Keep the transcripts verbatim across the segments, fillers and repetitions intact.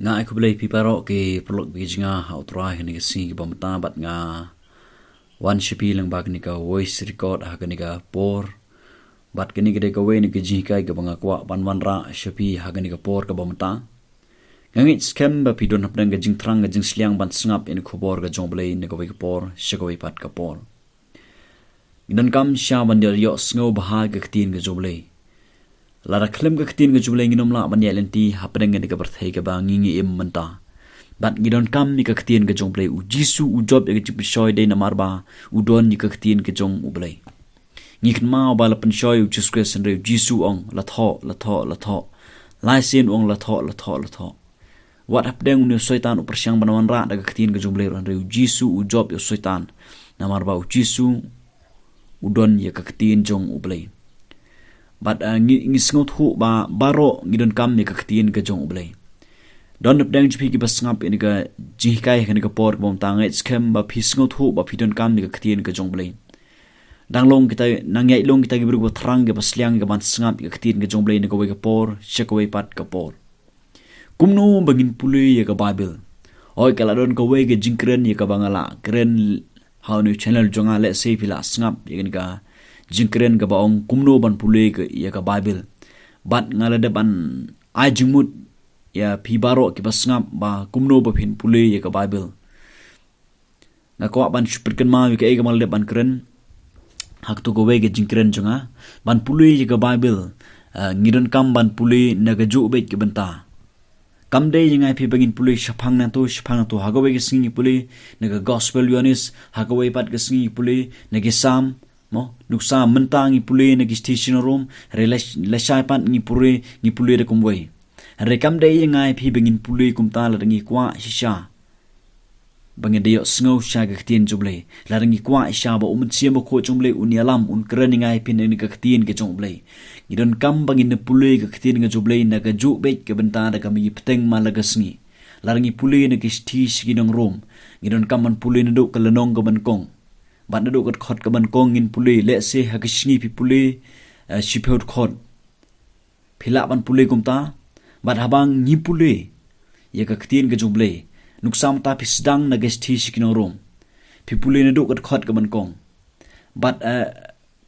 Nga ai khublei phi baroh ki paralok bad ki jingïa ha U Trai ha kane ka sngi kaba mynta bad nga wan sha phi lyngba kane ka voice record ha kane ka por. Bad kane ka dei kawei na ki jinghikai kaba nga kwah ban wanrah sha phi ha kane ka por kaba mynta. Nga ngeit skhem ba phi don hapdeng ka jingthrang ka jingsliang ban sngap ïa ka khubor ka jong U Blei na kawei ka por sha kawei pat ka por. Ngi donkam shisha ban ïoh, ïohsngew bha ïa ka ktien ka jong U Blei. Lada khlem ka ktien ka jong U Blei ngim lah ban ïaid lynti hapdeng kane ka pyrthei kaba ngi, ngi im mynta. Bad ngi donkam ïa ka ktien ka jong U Blei. U Jisu u jop ïa ka jingpynshoi dei namar ba u don ïa ka ktien ka jong U Blei. Ngi kynmaw ba la pynshoi U Jisu Khrist, hynrei U Jisu u ong, la thoh, la thoh, la thoh. Lai sien u ong, la thoh, la thoh, la thoh. Wat hapdeng une u Soitan u pyrshang ban wanrah da ka ktien ka jong U Blei, hynrei U Jisu u jop ïa u Soitan. Namar ba U Jisu u don ïa ka ktien jong U Blei. Bad, eh, ngi, ngi sngewthuh ba baroh ngi donkam ïa ka ktien ka jong U Blei. Don hapdeng jong phi kiba sngap ïa kane ka jinghikai ha kane ka por kaba mynta, nga ngeit skhem ba phi sngewthuh ba phi donkam ïa ka ktien ka jong U Blei. Dang long kita, nang ïaid long kita ki briew kiba thrang, kiba sliang, kiban sngap ïa ka ktien ka jong U Blei na kawei ka por sha kawei pat ka por. Kumno ba ngin pule ïa ka Baibl? Hooid, ka la don kawei ka jingkren ïa kaba nga la kren ha une u channel jong nga, lehse phi la sngap ïa kane ka jingkren kaba ong kumno ban pule ka, ïa ka Baibl. Bad nga la dep ban ai jingmut ïa phi baroh kiba sngap ba kumno ba phin pule ïa ka Baibl. Nga kwah ban shu pynkynmaw ïa kaei kaba nga la dep ban kren ha kato kawei ka jingkren jong nga. Ban pule ïa ka Baibl, eh, ngi donkam ban pule na kajuh beit ka bynta. Kam dei ïa nga ïa phi ba ngin pule shaphang nangto, shaphang nangto. Ha kawei ka sngi ngi pule na ka Gospel Ïoannis, ha kawei pat ka sngi ngi pule na ki Salm, mo, nuksa mynta ngi pule na ki shithi shnong Rom, hynrei lash-, lashai pat ngi pule, ngi pule da kumwei. Hynrei kam dei ïa nga ïa phi ba ngin pule kumta, lada ngi kwah shisha ba ngin da ïohsngew shisha ka ktien jong U Blei. Lada ngi kwah shisha ba U Mynsiem Bakhuid jong U Blei un ïalam, un kren ïa nga ïa phi na ka ktien ka jong U Blei. Ngi donkam ba ngin da pule ka ktien ka jong U Blei na kajuh beit ka bynta da kaba ngi bteng man la ka sngi. Lada ngi pule na ki shithi sha ki nong Rom, ngi donkam ban pule naduh ka lynnong kaba nyngkong. Bad naduh ka dkhot kaba nyngkong ngin pule, lehse ha ka sngi phi pule, eh, shiphew dkhot. Phi lah ban pule kumta, bad haba ngi pule ïa ka ktien ka jong U Blei, nuksa mynta phi sdang na ka shithi sha ki nong Rom, phi pule naduh ka dkhot kaba nyngkong. Bad, eh,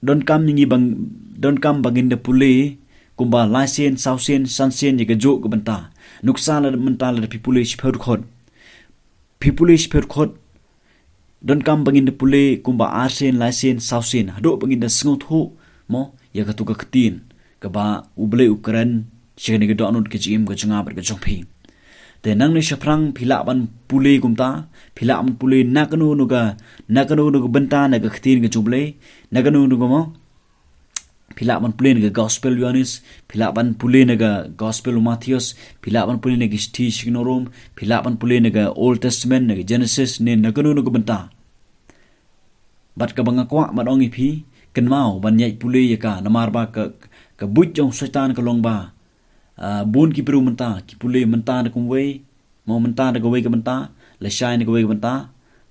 donkam ïa ngi ba ng-, donkam ba ngin da pule kumba lai sien, saw sien, san sien ïa kajuh ka bynta. Nuksa lada mynta lada phi pule shiphew dkhot, phi pule shiphew dkhot, donkam ba ngin da pule kumba ar sien, lai sien, saw sien, haduh ba ngin da sngewthuh, mo, ïa kato ka ktien kaba U Blei u kren sha kane ka dohnud ka jingim ka jong nga bad ka jong phi. Te nangne shaphrang phi lah ban pule kumta, phi lah ban pule na kano kano ka, na kano kano ka bynta na ka ktien ka jong U Blei, na kano kano ka, mo, phi lah ban pule na ka Gospel Ïoannis, phi lah ban pule na ka Gospel u Mathaios, phi lah ban pule na ka shithi sha ki nong Rom, phi lah ban pule na ka Old Testament, na ka Genesis, ne na kano kano ka bynta. Bad kaba nga kwah ban ong ïa phi, kynmaw ban ïaid pule ïa ka, namar ba ka, ka buit jong u Soitan ka long ba, ah, bun ki briew mynta ki pule mynta da kumwei, mo, mynta da kawei ka bynta, lashai na kawei ka bynta.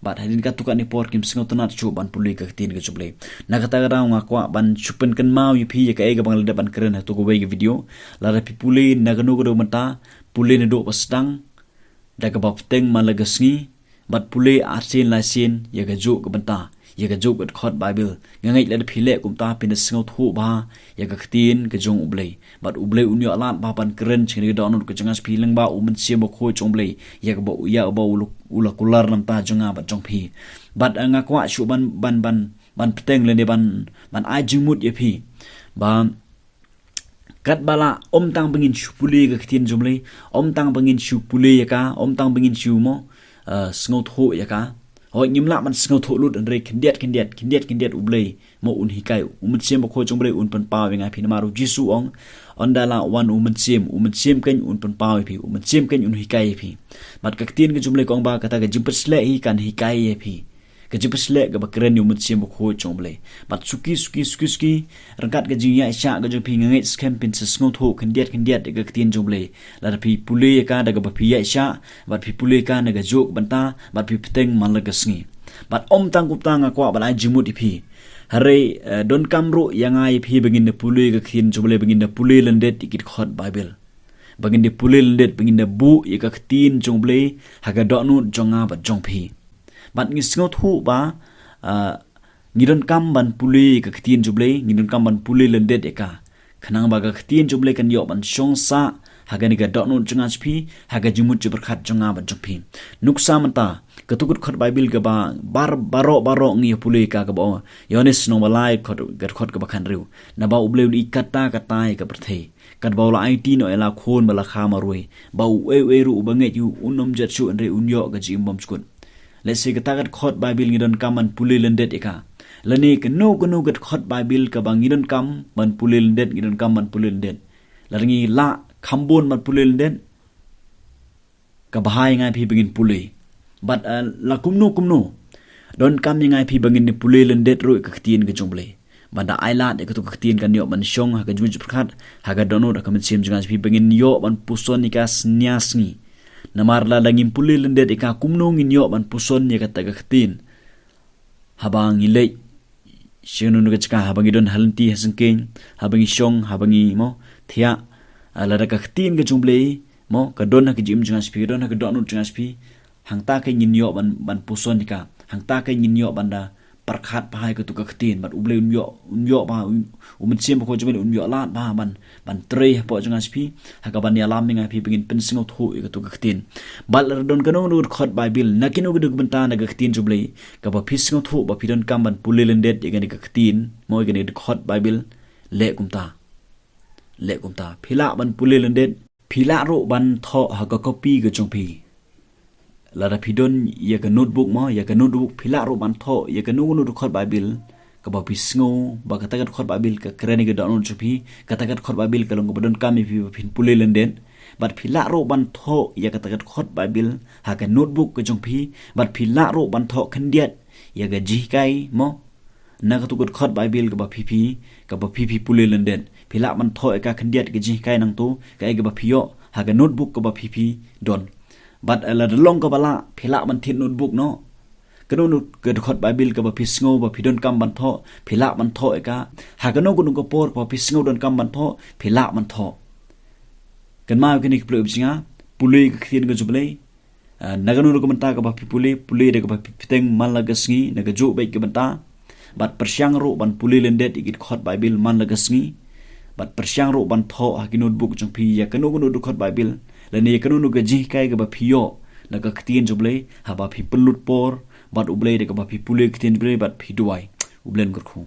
Bad hadien katto katne por kim sngewtynnat shuh ban pule ka ktien ka jong U Blei. Na kata ka daw nga kwah ban shu pynkynmaw ïa phi ïa kaei kaba nga la dep ban kren ha kato kawei ka video. Lada phi pule na kano kano ka bynta, pule naduh ba sdang da kaba bteng man la ka sngi, bad pule ar sien lai sien ïa kajuh ka bynta, ïa kajuh ka dkhot Baibl. Nga ngeit lada phi leh kumta phin da sngewthuh bha ïa ka ktien ka jong U Blei. Bad U Blei un ïoh lad bha ban kren sha kane ka dohnud ka jong nga sha phi lyngba U Mynsiem Bakhuid jong U Blei, ïa kaba, ïa kaba u la, u la kular na ka bynta jong nga bad jong phi. Bad, eh, nga kwah shuh ban, ban, ban, ban bteng lane ban, ban ai jingmut ïa phi ba katba lah, ym tang ba ngin shu pule ïa ka ktien jong U Blei, ym tang ba ngin shu pule ïa ka, ym tang ba ngin shu, mo, eh, sngewthuh ïa ka. Hooid, ngim lah ban sngewthuh lut, hynrei khyndiat khyndiat, khyndiat khyndiat U Blei, mo, un hikai. U Mynsiem Bakhuid jong U Blei un pynpaw ïa nga ïa phi, namar U Jisu u ong, ynda la wan U Mynsiem, U Mynsiem keiñ un pynpaw ïa phi, U Mynsiem keiñ un hikai ïa phi. Bad ka ktien ka jong U Blei ka ong ba kata ka jingpynshlur hi kan hikai ïa phi. Ka jingpynshlur kaba kren ïa U Mynsiem Bakhuid jong U Blei. Bad suki, suki, suki, suki, ryngkat ka jingïaishah ka jong phi, nga ngeit skhem phin sa sngewthuh khyndiat khyndiat ïa ka ktien jong U Blei. Lada phi pule ïa ka da kaba phi ïaishah, bad phi pule ïa ka na kajuh ka bynta, bad phi bteng man la ka sngi. Bad ym tang kumta, nga kwah ban ai jingmut ïa phi. Hynrei, eh, donkam ruh ïa nga ïa phi ba ngin da pule ïa ka ktien jong U Blei, ba ngin da pule lyndet ïa ki dkhot Baibl. ba ngin da pule lyndet, ba ngin da buh ïa ka ktien jong U Blei ha ka dohnud jong nga bad jong phi. Bad ngi sngewthuh ba, ah, ngi donkam ban pule ïa ka ktien jong U Blei, ngi donkam ban pule lyndet ïa ka. Khnang ba ka ktien jong U Blei kan ïoh ban shong sah ha kane ka dohnud jong nga sha phi, ha ka jingmut jingpyrkhat jong nga bad jong phi. Nuksa mynta, kato ka dkhot Baibl kaba bar, baroh baroh ngi ïa pule ïa ka, kaba ong Ïoannis lynnong ba lai, dkhot, ka dkhot kaba khathynriew. Naba U Blei u la ïeit katta katta ïa ka pyrthei, katba u la aiti noh ïa la Khun ba la kha marwei, ba uei uei ruh uba ngeit ïa u un ym jot shuh, hynrei un ïoh ka jingim bymjukut. Lehse kata ka dkhot Baibl ngi donkam ban pule lyndet ïa ka. Lane kano kano ka dkhot Baibl kaba ngi donkam ban pule lyndet, ngi donkam ban pule lyndet. Lada ngi lah kham bun ban pule lyndet, ka bha ïa nga ïa phi ba ngin pule. Bad, eh, la kumno kumno, donkam ïa nga ïa phi ba ngin pule lyndet ruh ïa ka ktien ka jong U Blei, ban da ai lad ïa kato ka ktien kan ïoh ban shong ha ka jingmut jingpyrkhat, ha ka dohnud, ha ka mynsiem jong nga sha phi, ba ngin ïoh ban puson ïa ka sniawsynei. Namar lada ngim pule lyndet ïa ka, kumno ngin ïoh ban puson ïa kata ka ktien? Haba ngi leit sha kano kano ka jaka, haba ngi don ha lynti ha syngkien, haba ngi shong, haba ngi, mo, thiah, ah, lada ka ktien ka jong U Blei, mo, ka don ha ka jingim jong nga sha phi, ka don ha ka dohnud jong nga sha phi, hangta keiñ ngin ïoh ban, ban puson ïa ka, hangta keiñ ngin ïoh ban da pyrkhat bha ïa kato ka ktien, bad U Blei un ïoh, un ïoh bha, un, U Mynsiem Bakhuid jong U Blei un ïoh lad bha ban, ban trei hapoh jong nga sha phi, ha kaban ïalam ïa nga ïa phi ba ngin pynsngewthuh ïa kato ka ktien. Bad lada don kano kano ka dkhot Baibl na kino kino ki bynta na ka ktien jong U Blei, kaba phi sngewthuh ba phi donkam ban pule lyndet ïa kane ka ktien, mo, ïa kane ka dkhot Baibl, leh kumta. Leh kumta. Phi lah ban pule lyndet, phi lah ruh ban thoh ha ka kopi ka jong phi. Lada phi don ïa ka notebook, mo, ïa ka notebook, phi lah ruh ban thoh ïa kano kano ka dkhot Baibl kaba phi sngew ba kata ka dkhot Baibl ka kren ïa ka dohnud jong phi, kata ka dkhot Baibl ka long kaba donkam ïa phi ba phin pule lyndet. Bad phi lah ruh ban thoh ïa kata ka dkhot Baibl ha ka notebook ka jong phi, bad phi lah ruh ban thoh khyndiat ïa ka jinghikai, mo, na kato ka dkhot Baibl kaba phi phi, kaba phi phi pule lyndet. Phi lah ban thoh ïa ka khyndiat, ka jinghikai nangto, kaei kaba phi ïoh ha ka notebook kaba phi phi don. Bad, eh, lada long kaba lah, phi lah ban thied notebook noh. Kano kano ka dkhot Baibl kaba phi sngew ba phi donkam ban thoh, phi lah ban thoh ïa ka. Ha kano kano ka por kaba phi sngew donkam ban thoh, phi lah ban thoh. Kynmaw ïa kine ki pule, u bsngi, pule ïa ka ktien ka jong U Blei. Ah, na kano kano ka bynta kaba phi pule, pule da kaba phi bteng man la ka sngi, na kajuh beit ka bynta. Bad pyrshang ruh ban pule lyndet ïa ki dkhot Baibl man la ka sngi. Bad pyrshang ruh ban thoh ha ki notebook jong phi ïa kano kano ka dkhot Baibl, lane ïa kano kano ka jinghikai kaba phi ïoh na ka ktien jong U Blei, haba phi pynlut por bad U Blei da kaba phi pule ïa ka ktien jong U Blei bad phi duwai. U Blei un kyrkhu.